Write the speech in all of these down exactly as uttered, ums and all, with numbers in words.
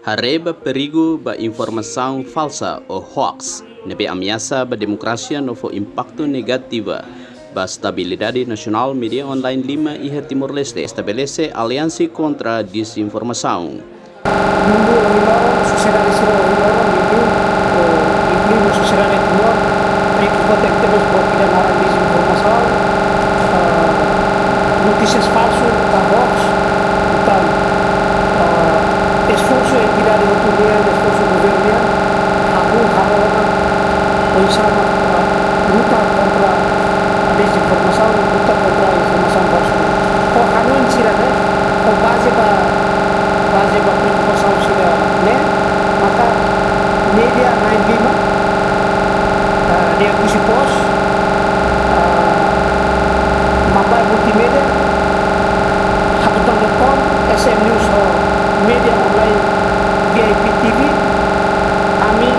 Haree ba perigu ba informasaun falsa ou hoax ne'ebé ameasa ba demokrasia no fó impaktu negativa ba estabilidade nasionál. Média online lima iha Timor-Leste estabelese aliansi kontra dezinformasaun. Mundu ohin loron, sosiedade sira ohin loron, liuliu inkluiu sosiedade Timor, preokupa tebes ho ida naran dezinformasaun, eh, notísias falsu, ka hoax, entaun, eh, esforsu entidade hotu nian, esforsu governu nian, hahú, hahú ona, oinsá mak, eh, luta kontra dezinformasaun, luta kontra informasaun falsu. Ho hanoin sira-ne'e, ho baze ba, baze ba preokupasaun sira-ne'e, maka média na'in lima, eh, Dia Kusi Post, eh, Mambae Multimédia, Hatutan dot com, S M News ho média online V I P T V, ami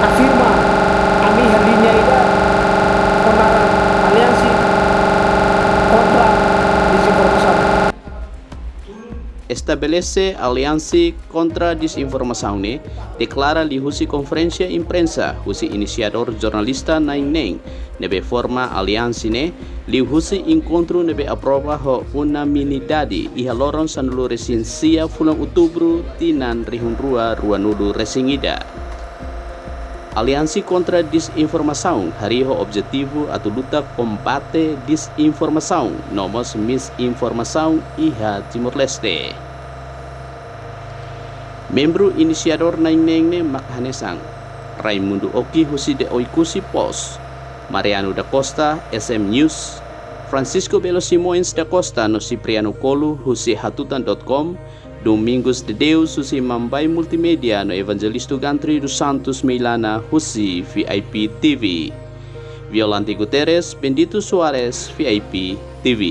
afirma, ami iha liña ida ho naran aliansi kontra dezinformasaun. Estabelese aliansi kontra dezinformasaun ne'e deklara liuhusi konferénsia imprensa husi inisiadór jornalista na'in neen ne'ebé forma aliansi ne'e, liuhusi enkontru ne'ebé aprova ho unanimidade iha loron sanulu-resin-sia fulan Outubru tinan rihun rua ruanulu-resin-ida. Aliansi kontra dezinformasaun harii ho objetivu atu luta kombate dezinformasaun no mós misinformasaun iha Timor-Leste. Membru inisiadór na'in neen ne'e mak hanesan Raimundo Oki husi The Oekusi Post, Mariano da Costa, S M News, Francisco Belo Simões da Costa no Cipriano Colo husi Hatutan dot com, Domingos de Deus husi Mambae Multimédia no Evangelista Gantri dos Santos Meilana husi V I P T V. Violante Guterres, Bendito Soares, V I P T V.